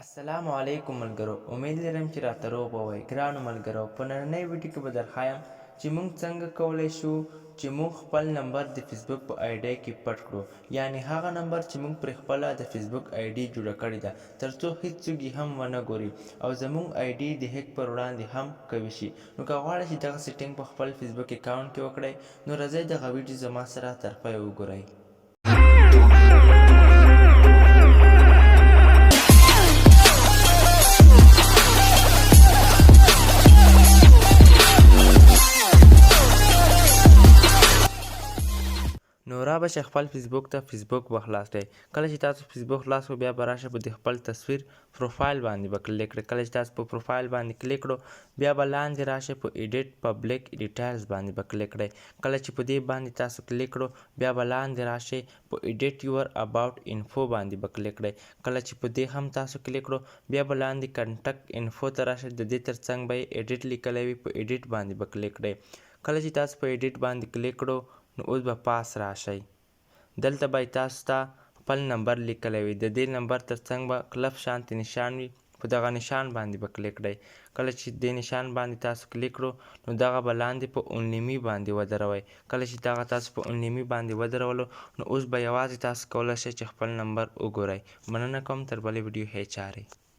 السلام علیکم ملګرو امید لرم چې راته روغ به وئ. ګرانو ملګرو په نننۍ ویډیو کې به درښایم چې موږ څنګه کولی شو چې موږ خپل نمبر د فیسبوک په آی ډي کې پټ کړو، یعنی هغه نمبر چې موږ پرې خپله د فیسبوک آی ډي جوړه کړې ده، ترڅو هیڅوک یې هم ونه ګوري او زموږ آی ډي د هیک پر وړاندې هم قوي شي. نو که غواړئ چې دغه سیټینګ په خپل فیسبوک اکاونټ کې وکړئ نو راځئ دغه ویډیو زما سره تر پایه وګورئ. نو را به شئ خپل فیسبوک ته، فیسبوک به خلاص کړئ. کله چې تاسو فیسبوک خلاص کړو بیا به راشئ په دې خپل تصویر پروفایل باندې به کلیک کړئ. کله چې تاسو په پروفایل باندې کلیک کړو بیا به لاندې راشئ په ایډیټ پبلک ډیټیلز باندې به کلیک کړئ. کله چې په دې باندې تاسو کلیک کړو بیا به لاندې راشئ په ایډیټ یور اباوټ انفو باندې به کلیک کړئ. کله چې په دې هم تاسو کلیک کړو بیا به لاندې کنټکټ انفو ته راشئ، د دې ترڅنګ به یې ایډیټ لیکلی وي، په ایډیټ باندې به کلیک کړئ. کله چې تاسو په ایډیټ باندې کلیک کړو نو اوس به پاس راشئ، دلته به تاسو ته خپل نمبر لیکلی وي، د دې نمبر ترڅنګ به کلف شانتې نشان وي، په دغه نشان باندې به کلیک کړئ. کله چې دې نشان باندې تاسو کلیک کړو نو دغه به لاندې په اونلی می باندې ودروئ. کله چې دغه تاسو په اونلی می باندې ودرولو نو اوس به یوازې تاسو کولی شئ چې خپل نمبر وګورئ. مننه کوم، تر بلې ویډیو هیچارې.